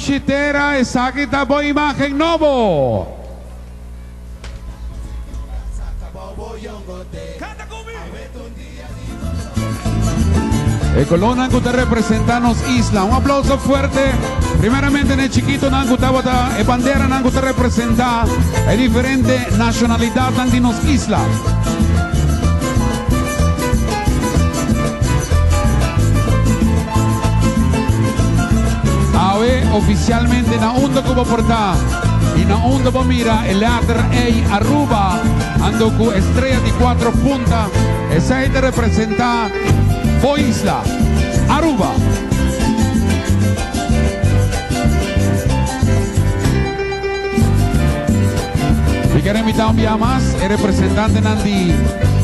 Dushi tera, esaki ta bo imagen nobo. E colornan cu ta representa nos isla. Un aplauso fuerte primeramente na e chikitonan cu tabata e banderanan cu ta representa e diferente nacionalidadnan di nos isla. Awe oficialmente na unda cu bo por ta y na unda bo mira e letter A Aruba ando cu estrella di cuatro punta, esey ta representa bo isla, Aruba. Mi quier invita un bia mas e representantenan di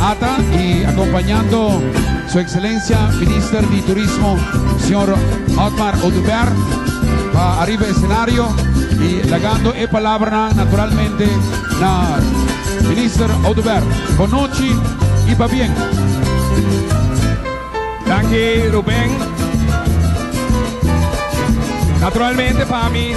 ata y acompañando Su Excelencia Minister di Turismo Señor Otmar Oduber pa ariba escenario y lagando e palabranan naturalmente na Minister Oduber. Bon nochi y pabien. Danki Ruben. Naturalmente pa mi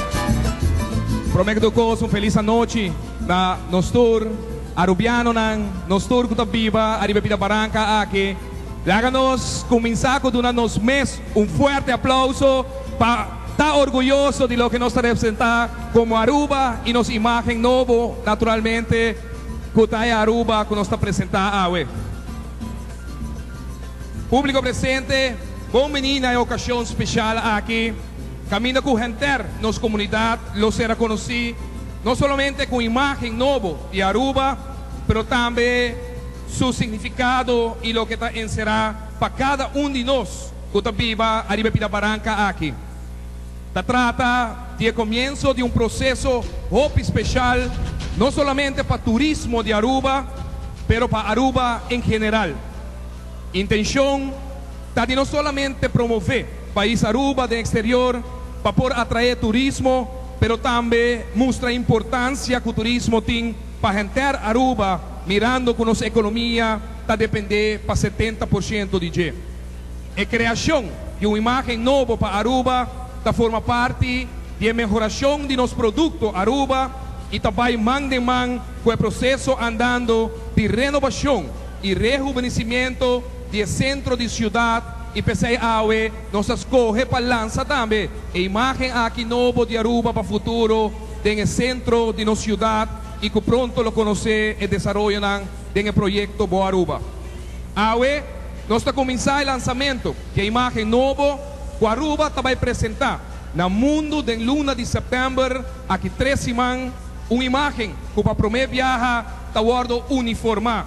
prome ku tur kos un felis anochi na nos tur Arubianonan, nos tur ku ta biba ariba e pida baranka aki. Laga nos kuminsá ku duna nos mes un fuerte aplauso pa ta orguyoso di loke nos ta representá komo Aruba i nos imágen nobo naturalmente ku ta e Aruba ku nos ta presentá awe. Públiko presente, bon bini na e okashon speshal aki, kaminda ku henter nos komunidat lo ser konosí no solamente ku imágen nobo di Aruba, pero tambe su signifikado i loke ta enserá pa kada un di nos ku ta biba ariba e pida baranka aki. Ta trata di e komienso di un proseso hopi speshal no solamente pa turismo di Aruba, pero pa Aruba en general. Intencion ta di no solamente promove pais Aruba den exterior pa por atrae turismo, pero tambe mustra importancia cu turismo tin pa henter Aruba mirando cu nos economia ta depende pa 70% di dje. E creacion di un imagen nobo pa Aruba ta forma parti di e mehoracion di nos producto Aruba y ta bay man den man cu e proceso andando di renobacion y rehubenecimiento di e centro di ciudad y p'esey awe nos a scoge pa lansa tambe e imagen aki nobo di Aruba pa futuro den e centro di nos ciudad y cu pronto lo conoce e desaroyonan den e proyecto Bo Aruba. Awe nos ta cuminsa e lansamento di e imagen nobo cu Aruba ta bay presenta na mundo den luna di september aki tres siman, un imagen cu pa prome biaha ta wordo uniforma.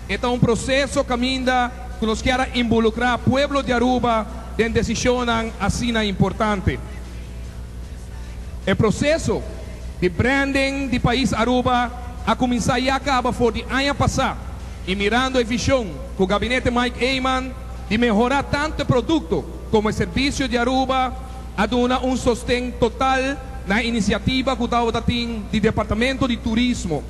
E ta un proceso caminda cu nos kier a involucra pueblo di Aruba den decisionnan asina importante. E proceso di branding di pais Aruba a cuminsa ya caba for di aña pasa y mirando e vision cu Gabinete Mike Eman di mehora tanto e producto como e servicio di Aruba a duna un sosten total na e iniciativa cu tabata tin di Departamento di Turismo.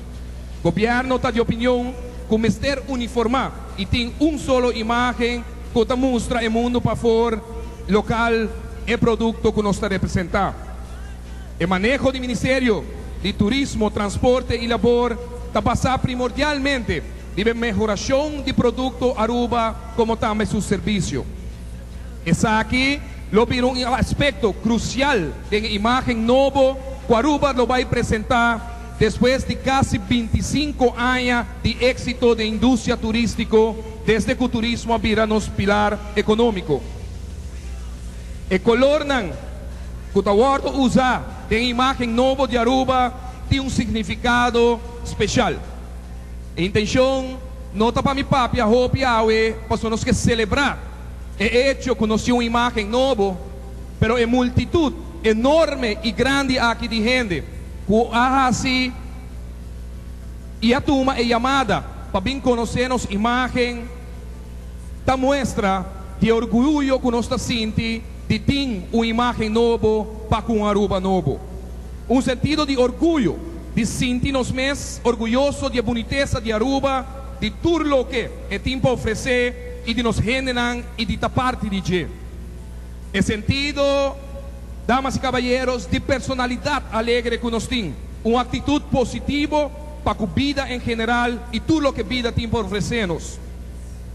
Gobierno ta di opinion cu mester uniforma y tin un solo imagen cu ta mustra e mundo pafor local e producto cu nos ta representa. E maneho di Ministerio di Turismo, Transporte y Labor ta basa primordialmente riba e mehoracion di producto Aruba como tambe su servicio. Esaki lo bira un aspecto crucial den e imagen nobo cu Aruba lo bay presenta despues di casi 25 aña di exito den industria turistico desde cu turismo a bira nos pilar economico. E colornan cu ta wordo usa den e imagen nobo di Aruba tin un significado special. E intencion no ta pa mi papia hopi awe pasobra nos ke celebra e hecho cu nos tin un imagen nobo, pero e multitud enorme y grandi aki di hende cu a haci y a tuma e yamada pa bin conoce nos imagen ta muestra di e orguyo cu nos ta sinti di tin un imagen nobo pa cu un Aruba nobo. Un sentido di orguyo di sinti nos mes orguyoso di e bunitesa di Aruba, di tur loke e tin pa ofrece y di nos hendenan y di ta parti di dje. E sentido. Damas y caballeros, di personalidad alegre cu nos tin. Un actitud positivo pa cu bida en general y tur loke bida tin pa ofrece nos.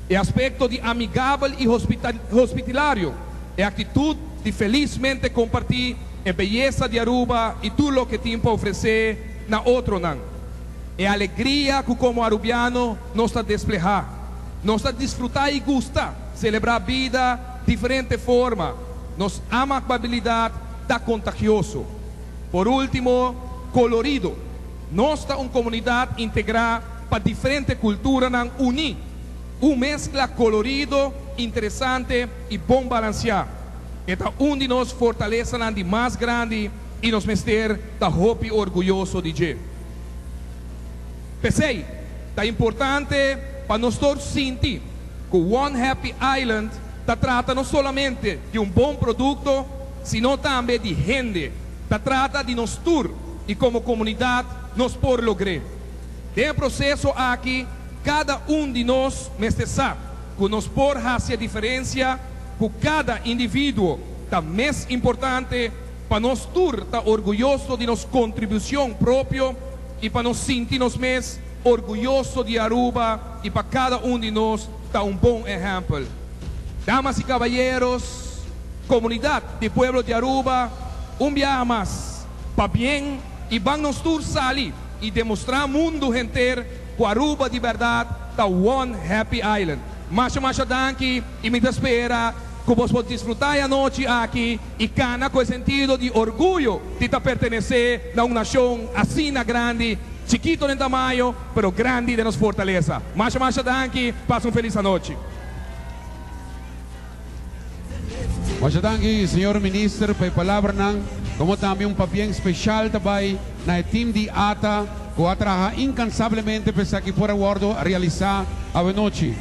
E aspecto di amigabel y hospitalario, e actitud di felizmente comparti e beyesa di Aruba y tur loke tin pa ofrece na otronan. E alegria cu como Arubiano nos ta despleha. Nos ta disfruta y gusta celebra bida diferente forma. Nos amabilidad ta contagioso. Por ultimo, colorido. Nos ta un comunidad integra pa diferente culturanan uni. Un mezcla colorido, interesante y bon balancea. E ta un di nos fortalesanan di mas grandi y nos mester ta hopi orguyoso di dje. P'esey, ta importante pa nos tur sinti cu One Happy Island ta trata no solamente di un bon producto, sino tambe di hende. Ta trata di nos tur y como comunidad nos por logra. Den e proceso aki, cada un di nos mester sa cu nos por haci diferencia, cu cada individuo ta mes importante pa nos tur ta orguyoso di nos contribucion propio y pa nos sinti nos mes orguyoso di Aruba y pa cada un di nos ta un bon ehempel. Damas y caballeros, comunidad di pueblo di Aruba, un biaha mas, pabien y ban nos tur sali y demostra mundo henter cu Aruba di berdad ta One Happy Island. Masha masha danki y mi ta spera cu boso por disfruta e anochi aki y cana cu e sentido di orguyo di ta pertenece na un nacion asina grandi, chikito den tamaño, pero grandi den nos fortalesa. Masha masha danki, pasa un feliz anochi. Masha danki, señor Minister, pa e palabranan, como tambe un pabien special tambe na e team di ATA, cu a traha incansablemente pa esaki por a wordo realisa awe nochi.